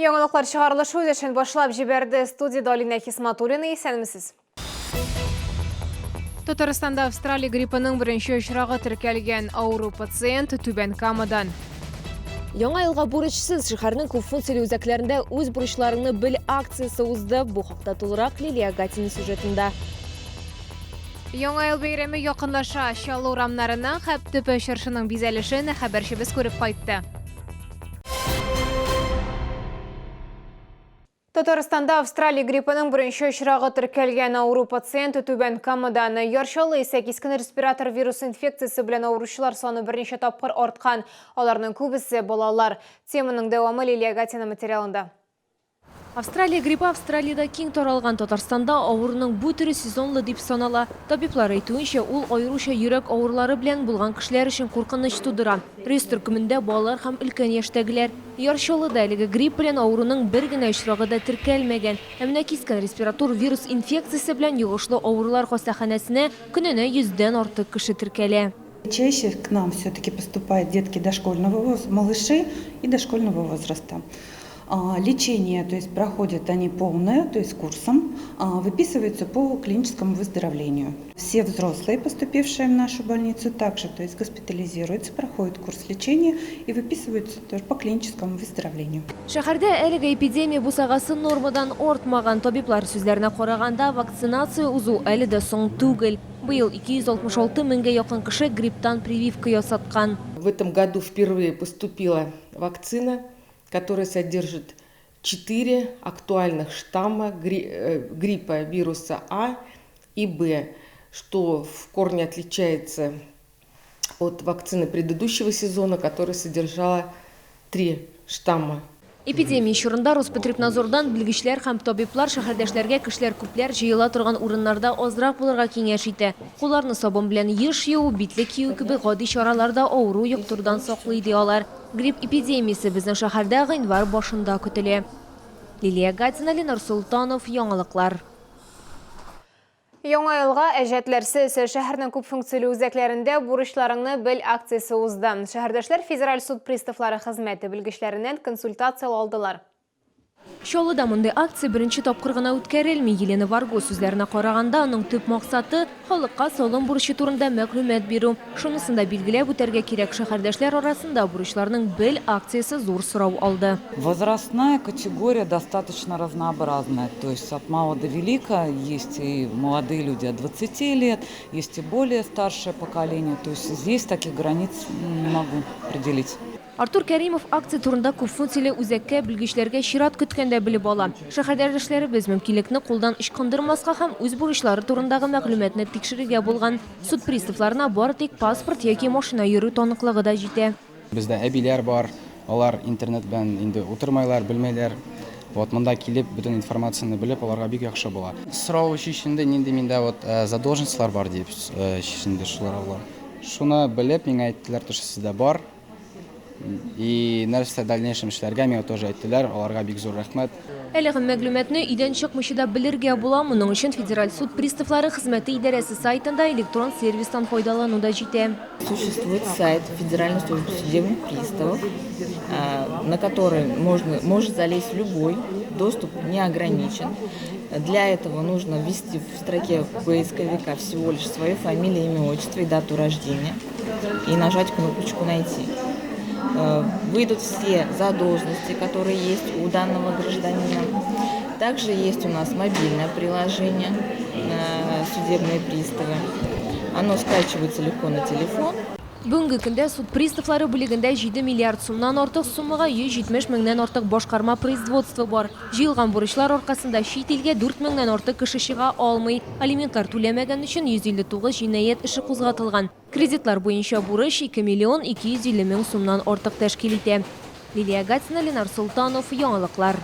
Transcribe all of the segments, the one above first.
Яңалыклар чыгарылышы үз эшен башлап җибәрде. Студиядә Алинә Хисматуллина, исәнмесез. Татарстанда Австралия гриппының беренче очрагы теркәлгән. Авыру пациент Түбән Камадан. Яңа елга бурычсыз шәһәрнең күп функцияле үзәкләрендә үз бурычларыңны бел акциясе узды. Бу хакта тулырак Лилия Гатина сюжетында. Яңа ел бәйрәме якынлаша. Чаллы урамнарының һәм төп чыршының бизәлешен хәбәрчебез күреп кайтты. Татарстанда Австралия гриппының беренче очрагы теркәлгән. Авыру пациент Түбән Камадан. Яр Чаллы исә кискен респиратор вирус инфекциясе белән авыручылар саны берничә тапкыр арткан. Аларның күбесе, балалар. Теманың дәвамы Лилия Гатина материалында. Австралия гриппы Австралиядә киң таралган. Татарстанда авыруның бу төре сезонлы дип санала. Табиблар әйтүенчә, ул аеруча йөрәк авырулары белән булган кешеләр өчен куркыныч тудыра. Риск төркемендә балалар һәм өлкән яшьтәгеләр. Яр Чаллыда әлеге грипп белән авыруның бер генә очрагы да теркәлмәгән. Ә менә кискен респиратур вирус инфекциясе белән йогышлы авырулар хастаханәсенә көненә йөздән артык кеше теркәлә. Чаще к нам все-таки поступают детки дошкольного малыши и дошкольного возраста. Лечение, то есть проходят они полное, то есть курсом, выписываются по клиническому выздоровлению. Все взрослые, поступившие в нашу больницу, также, то есть госпитализируются, проходят курс лечения и выписываются тоже по клиническому выздоровлению. Шәһәрдә әлеге эпидемия бусагасы нормадан артмаган. Табиблар сүзләренә караганда, вакцинация узу әле дә соң түгел. Быел 266 меңгә якын кеше грипптан прививка ясаткан. В этом году впервые поступила вакцина, которая содержит 4 актуальных штамма гриппа вируса А и Б, что в корне отличается от вакцины предыдущего сезона, которая содержала 3 штамма. Эпидемия чорында Роспотребнадзордан белгечләр һәм табиблар шәһәрдәшләргә кешеләр күпләр җыела торган урыннарда азрак булырга киңәш итә. Кулларны сабын белән еш юу, битлек кию кебек гади чаралар да авыру йоктырудан саклый, ди алар. Грипп эпидемиясе безнең шәһәрдә гыйнвар башында көтелә. Лилия Гатина, Ленар Солтанов, Яңалыклар. Яңа елга әҗәтләрсез шәһәрнең күп функцияле үзәкләрендә Бурычларыңны бел акциясе узды. Шәһәрдәшләр Федераль суд приставлары хезмәте белгечләреннән консультация алдылар. Чаллыда мондый акция беренче тапкыр гына үткәрелми. Елена Варго сүзләренә караганда, аның төп максаты, халыкка салым бурычы турында мәгълүмат бирү. Шунысын да билгеләп үтәргә кирәк, шәһәрдәшләр арасында Бурычларның бел акциясе зур сорау алды. Возрастная категория достаточно разнообразная, то есть от мала до велика, есть и молодые люди от 20 лет, есть и более старшее поколение, то есть здесь таких границ не могу определить. Артур Кәримов акция турында күпфункцияле үзәккә белгечләргә чират көткәндә белеп ала. Шәһәрдәшләребез мөмкинлекне кулдан ычкындырмаска һәм үз бурычлары турындагы мәгълүматны тикшерергә булган. Суд приставларына бары тик паспорт яки машина йөрү таныклыгы да җитә. Бездә әбиләр бар, алар интернет белән инде утырмайлар, белмәйләр. Вот монда килеп, бөтен информацияне белеп, аларга бик яхшы була. Сорау чишенде, нинди миндә вот задолженностьлар бар дип чишенде шулар. Шуны белеп, миңа әйттеләр, то что сездә бар. И нәрсә дальнейшем эшләргә миңа тоже әйттеләр, аларга бик зур рәхмәт. Әлеге мәгълүматны өйдән чыкмыйча да белергә була. Моның өчен Федераль суд приставлары хезмәте идарәсе сайтында электрон сервистан файдалану да җитә. Существует сайт Федеральной службы судебных приставов, на который можно, может залезть любой, доступ не ограничен. Для этого нужно ввести в строке поисковика всего лишь свою фамилию, имя, отчество и дату рождения и нажать кнопочку «Найти». Выйдут все задолженности, которые есть у данного гражданина. Также есть у нас мобильное приложение «Судебные приставы». Оно скачивается легко на телефон. Бүгенге көндә суд приставлары бүлегендә 7 миллиард сумнан артык суммага 170 меңнән артык башкарма производство бар. Җыелган бурычлар аркасында чит илгә 4 меңнән артык кеше чыга алмый. Алиментлар түләмәгән өчен 159 җинаять эше кузгатылган. Кредитлар буенча бурыч 2 миллион 250 мең сумнан артык тәшкил итә. Лилия Гатина, Ленар Солтанов, Яңалыклар.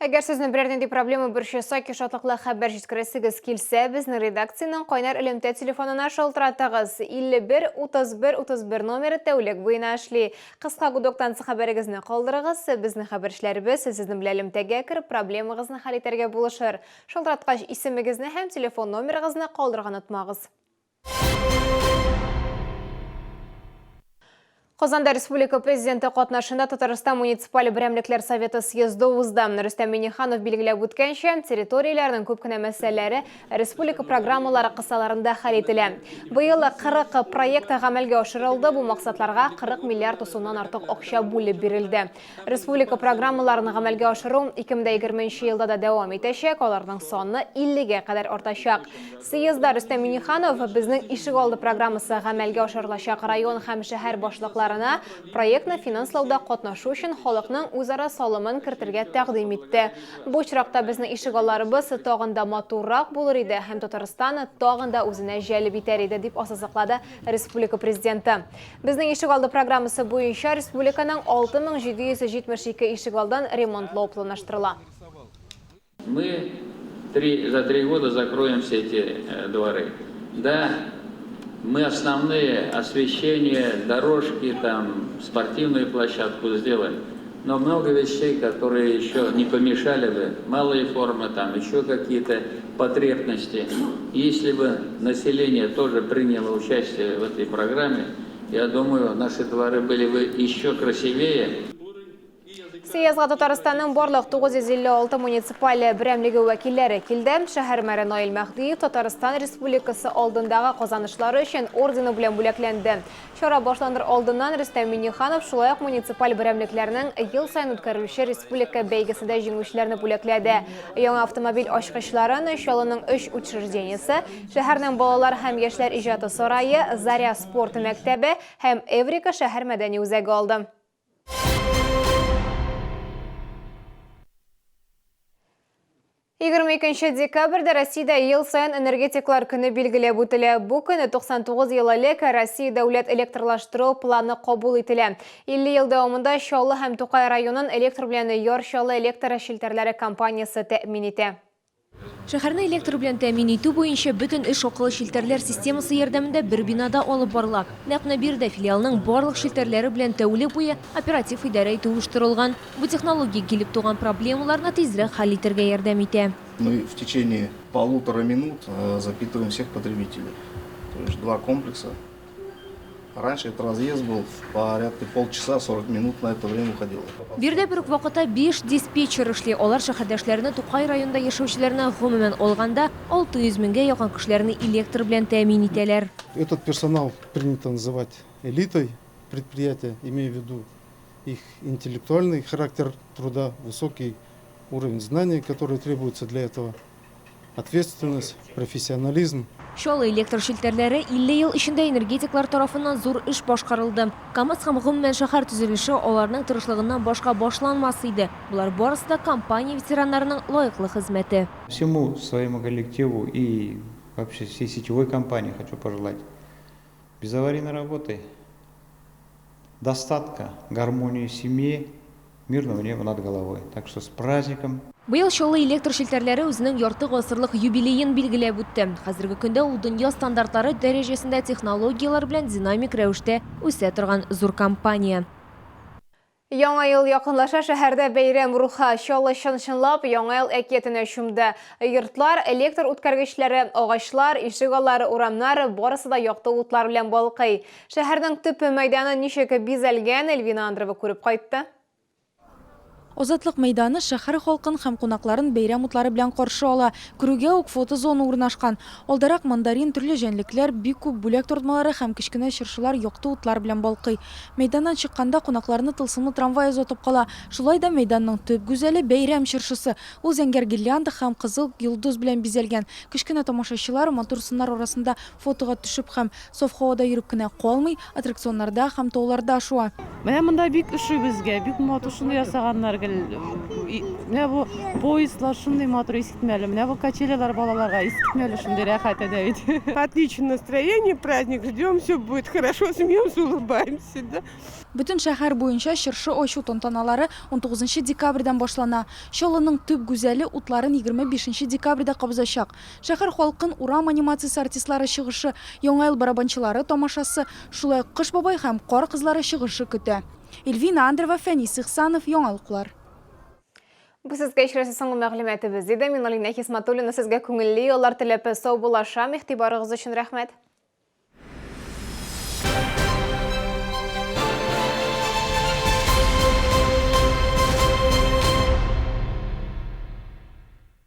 Әгәр сезне берәр нинди проблема борчыса, яки шатлыклы хәбәр җиткерәсегез килсә, безнең редакциянең кайнар элемтә телефонына шалтыратыгыз. 51 31 31 номеры тәүлек буена эшли. Кыска гудоктан соң хәбәрегезне калдырыгыз. Безнең хәбәрчеләребез сезнең белән элемтәгә кереп, проблемагызны хәл итәргә булышыр. Шалтыраткач, исемегезне һәм телефон номерыгызны калдырырга онытмагыз. Казанда республика Президенты катнашында Татарстан муниципаль берәмлекләр советы съезды узды. Рөстәм Миңнеханов билгеләп үткәнчә, территорияләрнең күп кенә мәсьәләләре республика программалары кысаларында хәл ителә. Быел 40 проект гамәлгә ашырылды, бу максатларга 40 миллиард сумнан артык акча бүлеп бирелде. Республика программаларын гамәлгә ашыру 2020 нче елда да дәвам итәчәк, аларның саны 50 гә кадәр артачак. Съездда Рөстәм Миңнеханов Безнең ишегалды программасы гамәлгә ашырылачак район һәм шәһәр башлыкларына проектны финанслауда катнашу өчен халыкның үзара салымын кертергә тәкъдим итте. Бу очракта безнең ишегалларыбыз тагын да матуррак булыр иде һәм Татарстан тагын да үзенә җәлеп итәр иде, дип ассызыклады республика Президенты. Безнең ишегалды программасы буенча республиканың 6772 ишегалдын ремонтлау планлаштырыла. Мы три, за три года закроем все эти э, дворы. Да, мы основные освещение, дорожки, там, спортивную площадку сделаем. Но много вещей, которые еще не помешали бы, малые формы, там еще какие-то потребности. Если бы население тоже приняло участие в этой программе, я думаю, наши дворы были бы еще красивее. Съездга Татарстанның барлык 956 муниципаль берәмлеге вәкилләре килде. Шәһәр мэры Наил Мәһдиев Татарстан Республикасы алдындагы казанышлары өчен ордены белән бүләкләнде. Чара башланыр алдыннан Рөстәм Миңнеханов шулай ук муниципаль берәмлекләрнең ел саен үткәрелүче республика бәйгесендә җиңүчеләрне бүләкләде. Яңа автомобиль ачкычларын Чаллының өч учреждениесе, шәһәрнең балалар һәм яшьләр иҗаты сарае, Заря спорт мәктәбе һәм Эврика шәһәр мәдәни үзәге алды. 22 декабрьдә Россиядә ел саен энергетиклар көне билгеләп үтелә. Бу көне 99 ел элек Россия дәүләт электрлаштыру планы кабул ителә. 50 ел дәвамында Чаллы һәм Тукай районын электр белән Яр Чаллы электр челтәрләре компаниясе тәэмин итә. Шәһәрне электр белән тәэмин итү буенча бөтен эш акыллы челтәрләр системасы ярдәмендә бер бинада алып барыла. Нәкъ менә биредә филиалның барлык челтәрләре белән тәүлек буе оператив идарә итү оештырылган. Бу технология килеп туган проблемаларны тизрәк хәл итәргә ярдәм итә. Мы в течение полутора минут запитываем всех потребителей. То есть два комплекса. Раньше этот разъезд был порядка полчаса, 40 минут на это время уходило. Биредә бер үк вакытта биш диспетчер эшли. Алар шәһәрдәшләрне Тукай районында яшәүчеләрне, гомумән алганда, 600 меңгә якын кешеләрне электр белән тәэмин итәләр. Этот персонал принято называть элитой предприятия, имея в виду их интеллектуальный характер труда, высокий уровень знаний, который требуется для этого, ответственность, профессионализм. Чаллы электр челтәрләре 50 ел эчендә энергетиклар тарафыннан зур эш башкарылды. КАМАЗ һәм гомумән шәһәр төзелеше аларның тырышлыгыннан башка башланмас иде. Болар барысы да компания ветераннарының лаеклы хезмәте. Всему своему коллективу и вообще всей сетевой компании хочу пожелать безаварийной работы, достатка, гармонии в семье, мирного неба над головой. Так что с праздником! Быел Чаллы электр челтәрләре үзенең ярты гасырлык юбилеен билгеләп үтте. Хәзерге көндә ул дөнья стандартлары дәрәҗәсендә технологияләр белән динамик рәвештә үсә торган зур компания. Яңа ел якынлаша, шәһәрдә бәйрәм рухы. Чаллы чын-чынлап Яңа ел әкиятенә чумды. Йортлар, электр үткәргечләре, агачлар, ишек аллары, урамнар, барысы да якты утлар белән балкый. Шәһәрнең төп мәйданы ничек бизәлгән, Эльвина Андрева күреп кайтты. Азатлык мәйданы шәһәр халкын һәм кунакларын бәйрәм утлары белән каршы ала. Керүгә үк фотозона урнашкан. Алдарак мандарин, төрле җәнлекләр, бик күп бүләк тартмалары һәм кечкенә чыршылар якты утлар белән балкый. Мәйданнан чыкканда кунакларны тылсымлы трамвай озатып кала. Шулай да мәйданның төп гүзәле, бәйрәм чыршысы. Ул зәңгәр гирлянда һәм кызыл йолдыз белән бизәлгән. Кечкенә тамашачылар матур сыннар арасында фотога төшеп һәм саф һавада йөреп кенә калмый, аттракционнарда һәм тауларда шуа. Менә монда бик ошый безгә, бик матур шундый ясаганнар гел. Менә бу поездлар шундый матур, искитмәле. Менә бу качелялар балаларга искитмәле, шундый рәхәт әнә бит. Отличное настроение, праздник ждем, все будет хорошо, смеемся, улыбаемся, да. Бөтен шәһәр буенча чыршы ачу тантаналары унтугызынчы декабрьдән башлана. Чаллының төп гүзәле утларын 25 декабрьдә кабызачак. Шәһәр халкын урам анимациясе артистлары чыгышы, Яңа ел барабанчылары тамашасы, шулай ук Кыш бабай һәм Кар кызлары чыгышы көтә. Эльвина Андрева, Фәнис Ихсанов, Яңалыклар. Бу сезгә ишетеләсе соңгы мәгълүматыбыз иде. Мин Алинә Хисматуллина сезгә күңелле яллар теләп саубуллашам. Игътибарыгыз өчен рәхмәт.